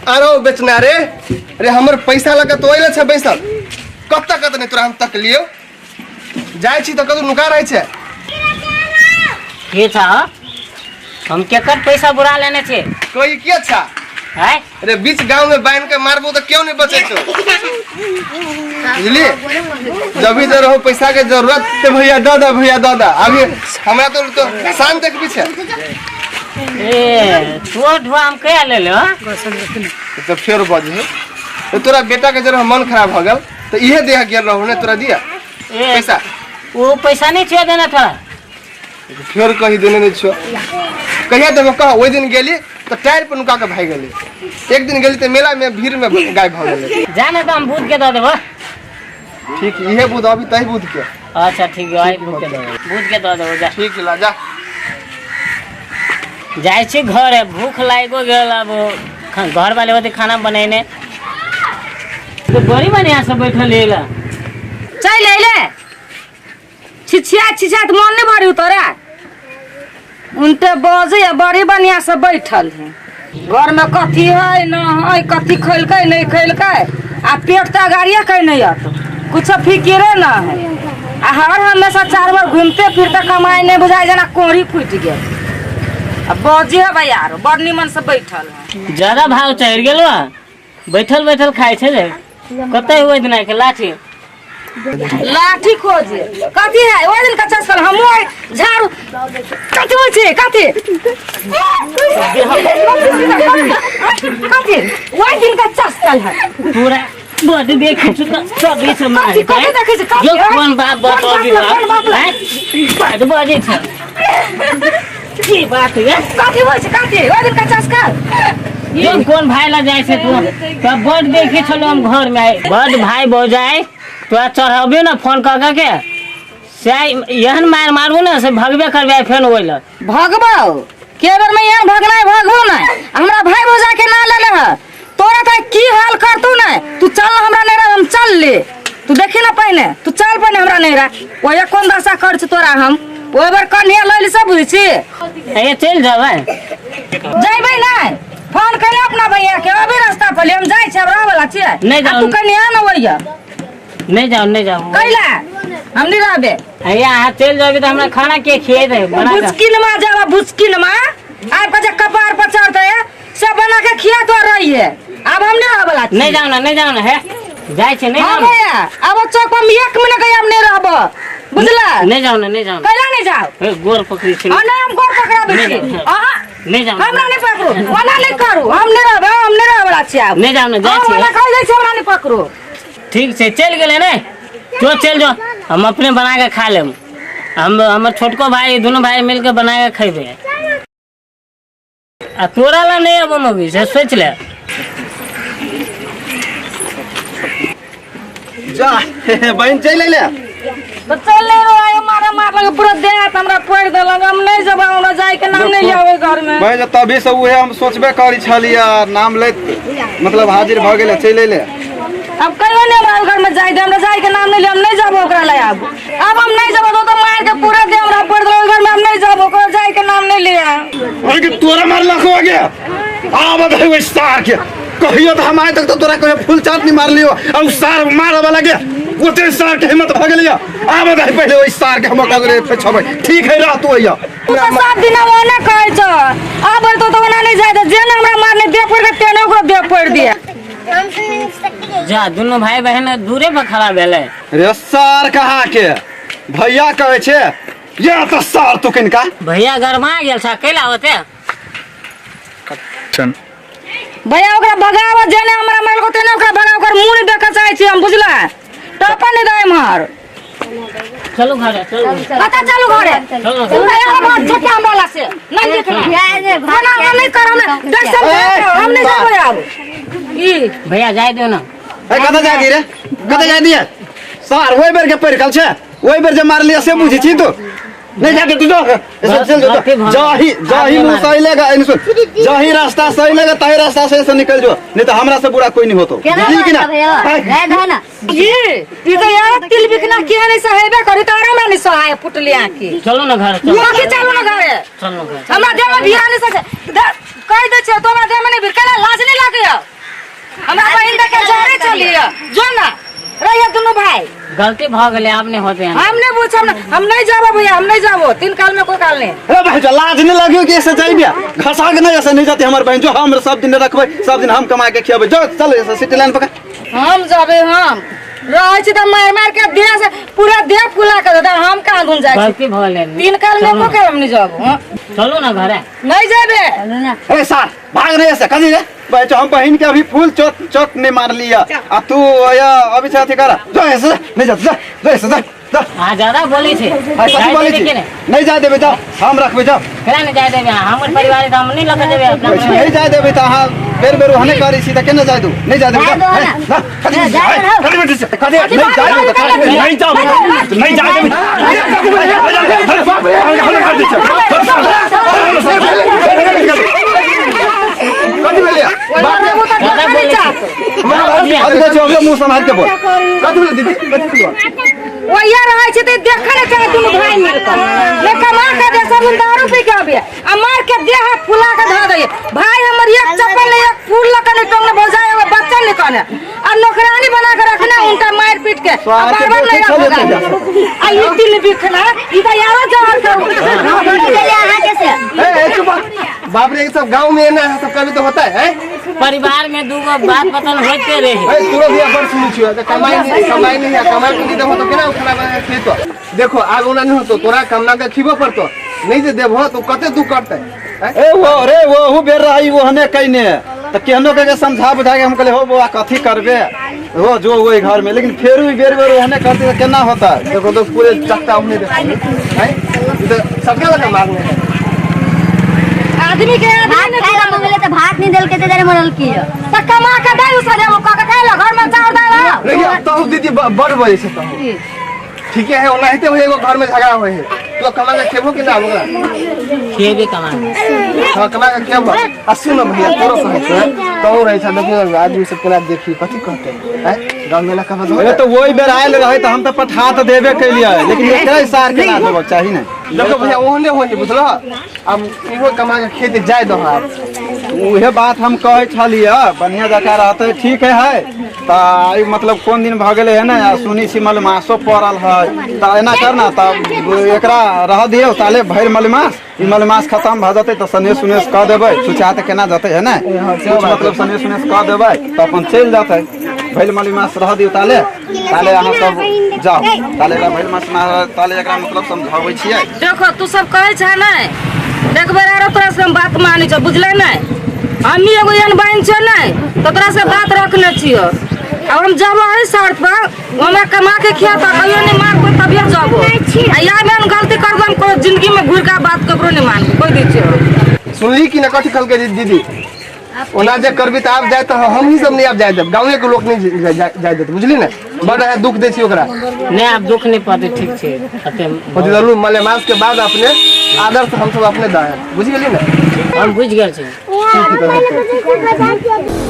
अरे बेचना रे, अरे हमर पैसा लऽ के तो अइले छै बैसल, कतऽ कतऽ नहि तोरा हम तकलियौ। जाइ छी तऽ कतौ नुका रहै छै। के छा हो? हम केकर पैसा बुरा लेने छे? कोई के छा? है अरे बीच गांव में बांध के मारबो तो क्यों नहीं बचे छौ, बुझली? जब भी रहो पैसा के जरूरत तो भैया दादा, भैया दादा। अभी हमरा तो शान देख पीछे। ए तो ढुआ हम कया ले ले? तो फेर बजे तो तोरा बेटा के जरा मन खराब हो गेल तो इहे देह गेल रहू ने तोरा दिया ए पैसा। वो पैसा नहीं छुआ देना थोड़ा। फेर कही देने नहीं छो, कहिया देबो कह? ओहि दिन गेली तो टायर पर नुका के भागि गेली, एक दिन गेली तो मेला में भीड़ में गायब भऽ गेलै। जाने तो हम भूत के दऽ देबो। ठीक, इहे बुध अभी तही बुध के। अच्छा ठीक है, आई भूत के दऽ देबो, भूत के दऽ देबो जा। ठीक ला जा। जाइ छी घरे, भूख लागिओ गेल। अब घर वाले होते खाना बनेने तो बड़ी बढ़िया से बैठल है। चल अइले छिछिया छिछिया तऽ मन नहि भरी तोरा, उनटे बजे आ बड़ी बढ़िया से बैठल है। घर में कथी है न है, कथी खैलकै नहीं खैलकै, आ पेट तऽ अगाड़िए कै नहीं अत, कुछ फिकिरे न है। आ हर हमेशा चार बार घूमते फिरते कमाई नहीं बुझाइ जेना कोहरी फूटि गेल। आ बजे है भैया आरो बड़ निमन से बैठल है। ज्यादा भाव चढ़ि गेल बा, बैठल बैठल खाइ छै जे कतऽ ओहि दिना के लाठी। लाठी खोजे कथी है? ओहि दिन कच्चा साल हमहूँ आइ झाड़ू कथी होइ छै? कथी कथी ओहि दिन कच्चा साल है? पूरा बड देखै छु त सबै छ मारे। कथी कथी देखै छै? कथी यो कोन बाप कोन बाप बतबी ला, कोन बाप ला? बड बजै छ की बात है? कथी होइ छै? कथी ओहि दिन कच्चा साल? यो कोन भाई ला जाइ छै तू? त बड देखै छलौ हम घर में आइ बड भाई भौजाइ तोरा चढ़ाबे न फोन कऽ कऽ के से एहन मार मारबो न से भगबे करबे आइ फेन ओहि लग। भगबौ के बेर में एहन भगनाइ भगबौ नै। हमरा भाई भौजा के ना लेले है तोरा त की हाल करतौ नै। तू चल न हमरा नैहरा, हम चल ले, तू देखी ना पहिने, तू चल पहिने हमरा नैहरा, ओहे कोन दशा कर छी तोरा हम ओहि बेर कन्हे लैली सब बुझै छी। ए चलि जेबै। जैबै नै, फोन कैले अपना भैया के, अभी रास्ता पर ले, हम जाइ छी, अब रहै वाला छियै। नहि आ जाउ। तू कन्हे आ न ओहिया। नहि जाउ, नहि जाउ। कैला हम नहीं रहबे? हैया अहाँ चलि जेबै तऽ हमरा खाना के खिएतै बना कऽ? भुचकिन मा जावा, भुचकिन मा आब के जे कपार पर चढ़ते सब बना के खिया तो रही है। अब हम नहीं रहबे वाला छी। नहि जाउ ने, नहि जाउ ने, हे जाइ छै नहि हाँ जाउ ने। भैया, अब चौक पर हम एक मिनट के हम नहीं रहबो, बुझला? नहि जाउ ने, नहि जाउ ने। कैला नहीं जाओ? हे गोर पकड़ी छै। हाँ, नहीं हम गोर पकड़ाबै नहि छी। जाउ। अहाँ नहि जाउ ने। हमरा नहीं पकड़ू, ओना नहीं करू, हम नहीं रहबे, हम नहीं रहबे वाला छी आब। नहि जाउ ने, जाइ हाँ, छी। ओना कहि दै छी हमरा नहीं पकड़ू। ठीक छै, चलि गेलै ने तो चलि जाओ, हम अपने बना के खा लेब। हम हमर छोटको भाई दुनू भाई मिल के बना के खैबे। आ तोरा ला नहीं अबो मगी से सोच ले। जा बहन चलि अइले। तो चल ले रो आयो, मारा मार लगे पूरा देह हाथ हमरा फोड़ि देलक। हम नहीं जब हमरा जाय के नाम नहीं लेबै घर में। बहन तभी से उहे हम सोचबे करी छलियै, नाम लैत मतलब हाजिर भऽ गेलै, चलि अइले। अब कहियो नहीं हमरा घर में जाय दे, हमरा जाय के नाम नहीं ले, हम नहीं जाबो ओकरा ले। अब अब हम नहीं जाबो तो मार के पूरा देह हमरा फोड़ि देलक, घर में हम नहीं जाबो, ओकरा जाय के नाम नहीं ले। अरे कि तोरा मारलक हो गया आब दे ओइ सार के कहियो तो हम आइ तक तो तोरा कहियो फुल चाट नहीं मारलियो, आ उ सार मारे वाला के ओते सार के हिम्मत भ गेलियो। आब दे पहिले ओइ सार के हम कगरे पे छबै। ठीक है रह तू अइया। तू तो 7 दिन ओने कहै छ, आब तो तो ओना नहीं जाय दे, जे ने हमरा मारने दे फोड़ के तेने ओकरो दे फोड़ दिया। जा दुनू भाई बहन दूरे पर खड़ा भेलै। रे सार कहाँ के भैया कहै छे या तो सार तू किनका भैया गरमा गेल छ कैला होते? भैया ओकरा भगाव, जेने हमरा मारलको तेने ओकरा भगाव, ओकर मुंह नहीं देखऽ चाहै छी हम, बुझला? टपा नहीं दे एम्हर। चलू घरे, चलू। कतऽ चलू घरे? चलू। तू तऽ एगो बात छोटा हमरा ला से नहीं देखना। ना, हम नहीं करब, हम देख सब हम नहीं जाबै आब। ई भैया जाय दियौ ना। ए कतऽ जाय दी रे, कतऽ जाय दिए सार? ओहि बेर के परिकल छे, ओहि बेर जे मारलियै से बुझै छी तू? नहीं जाके तू जो ऐसे चल जो, जाही जाही मुंह सही लेगा। एने सुन, जाही रास्ता सही लेगा ताही रास्ता से ऐसे निकल जो, नहीं तो हमरा से बुरा कोई नहीं होतो, बुझली कि ना? ये ई तो यार तिल बिकना के नहीं सहेबे करी तो आराम नहीं सहाय फुटली आंखी। चलू ना घर, चलू। कथी चलू ना घरे? चलू घर। हमरा देह में भिड़ा नहीं सके, कहि दै छियै तो हमरा देह में नहीं भिड़, कैला लाज नहीं लागैया? हमरा बहिन देखे जरे चलिए जो ना रहिए दुनू भाई। गलती भ गेलै, आब नहीं होते हैं। हम नहीं पूछब ना, हम नहीं जाबो भैया, हम नहीं जाबो, तीन काल में कोई काल नहीं। अरे भाई जो लाज नहीं लगियो कि ऐसे जाइबे घसा के नहीं, ऐसे नहीं जाते हमर बहन, जो हम सब दिन रखबै, सब दिन हम कमा के खियाबै। जो चल ऐसे सिटी लाइन पकड़। हम जाबे, हम रहै छी तऽ मारि मारि के देह से पूरा देह फुला के देता, हम कहाँ घूम जाइ छी? गलती भ गेलै। तीन काल में कोई काल हम नहीं जाबो। हाँ। चलू ना घरे। नहीं जाबे। चलू ना। अरे सार भाग रहे ऐसे कथी रे भाई, जो हम बहन के अभी फूल चोट चोट नहीं मार लिया आ तू या अभी से अथी कर, जो ऐसे नहीं जा, जा जो ऐसे जा जा। अहाँ ज्यादा बोलै छै। हाय, कथी जाय बोलै देबै छी? कि नहि? नहीं जाय देबै, जाओ हम रखबै, जाओ। केना नहि जाय देबै? हमर परिवार है तऽ हम नहि लऽ कऽ जेबै अपना परिवार। नहीं जाय देबै तऽ अहाँ बेर बेर ओहने करै छी तऽ केना जाय दू? नहीं जाय देबै, जाय जाओ। दो हे, ना। ना, कथी जाय दो। कथी बेटी छै? कथी? नहीं जाय देबै तऽ कथी? नहीं जाओ, नहीं जाए देबै। कथी भेलै? बाप रे, वो तऽ ज्यादा देखै बोलै नहि छै। चाहत। कथी कहै छी? अभी मुँह सम्हारि के बोल। कथी भेलै दीदी, कथी भेलै? ओहिया रहै छै तऽ देखै नहि चाहे दुनू भाई मिल कऽ। ने कमा के दे, सब दिन दारू पी के आबे आ मार के देह हाथ फुला के धऽ दैये। भाई हमर एक चप्पल नहि, एक फूल लऽ के नहि टंगने भौजाइ, एगो बच्चा नहि कहने आ नौकरानी बना के रखने उनका मारि पीट के आ स्वाद के बार बार देखै नहि छलै भगा। तऽ आ ई तिल बिखना ई तऽ यारो जहर के अहाँ के से ए, ए, चुप। बाप रे, ये सब गांव में ना सब कभी तो होता है, हैं? परिवार में दूगो बात पतन होते रहे। ए, तोरो भी बड़ सुनै छियो तऽ कमाई नहीं, कमाई नहीं है, कमाई के देबो तो केना खाना बना के खेतो? देखो आग ओना नहीं होतो, तोरा कमना के खिबो पड़तो, नहीं जे देबो तो कते दुख करते, हैं? ए वो रे वो हु बेर रही वो हने कइने तऽ केहनो के समझा बुझा के हम कहले हो बौआ कथी करबे हो जो वही घर में, लेकिन फेर भी बेर बेर ओहने करते तऽ केना होता? देखो तो पूरे चकता हमने देखा हैं, ई तो सबके लगा मारने है। आदमी के आदमी भात नहि खाय ला मंगले तऽ भात नहीं देलकै तऽ मरल की है? तऽ कमा के दै उ सजे कऽ के खाय ला, घर में चाउर दाल आउ। देखिए तहु दीदी बड़ बजै छै तहु। ठीके है, ओनाहिते होय एगो घर में झगड़ा होय है, तो कमा के खेबो कि ना ओकरा? खेबे कमा के। हाँ, कमा के खेबो। आ सुन भैया, तोरो कहै छौ, तहु रहै छ, देखियो आदमी सब केना देखी कथी कहते हैं, गाँव में ना कहबो। ए तो वही बेर आयल रहे तऽ हम तऽ पठा तऽ देबे केलियै, लेकिन एकरे सार केना देबक चाही ने? देखो भैया ओहने होय है, बुझलो? अब इहो कमा के खेत जाय दो आप। उहे बात हम कहै छलियै, बढ़िया जकाँ रहतै ठीक है, है तऽ ई मतलब कोन दिन भऽ गेलै है ने, आ सुनै छी मलमासो पड़ल है, तऽ एना कर ना तऽ एकरा रह दियौ ताले भरि मलमास, ई मलमास खतम भऽ जेतै तऽ सनेस उनेस कऽ देबै, सुचा तऽ केना जेतै है ने, कुछ मतलब सनेस उनेस कऽ देबै तऽ अपन चलि जेतै। भरि मलमास रह दियौ ताले, ताले अहाँ सब जाओ, ताले एकरा भरि मास ताले एकरा मतलब समझाबै छियै। देखो तू सब कहै छै ने, एक बेर आरो तोरा से हम बात मानै छौ, बुझले ने? हमही एगो एहन बहिन छियौ ने तऽ तोरा से बात रखने छियौ। अब हम जब एहि शर्त पर हमरा कमा के खियाता, कहियो नहीं मारबो तभिए जबो। आ या में हम गलती करबो, हम कोनो जिंदगी में घुर के बात ककरो नहीं मानबो, कोई दै छियौ। सुनली कि ना कथी कहलकै दीदी? ओना जे करबी तऽ आब जाय तऽ हम ही सब नहीं आब जाय देब, गाँवे के लोग नहीं जाय देत, बुझली ने? बड़ है दुख दै छी ओकरा। नहि आब दुख नहि पड़तै, ठीक छै। अते कथी दलू मलेमास के बाद अपने आदर्श हम सब अपने दाय, बुझि गेली ने? हम बुझि गेल छी। ठीक है, तऽ हेतै।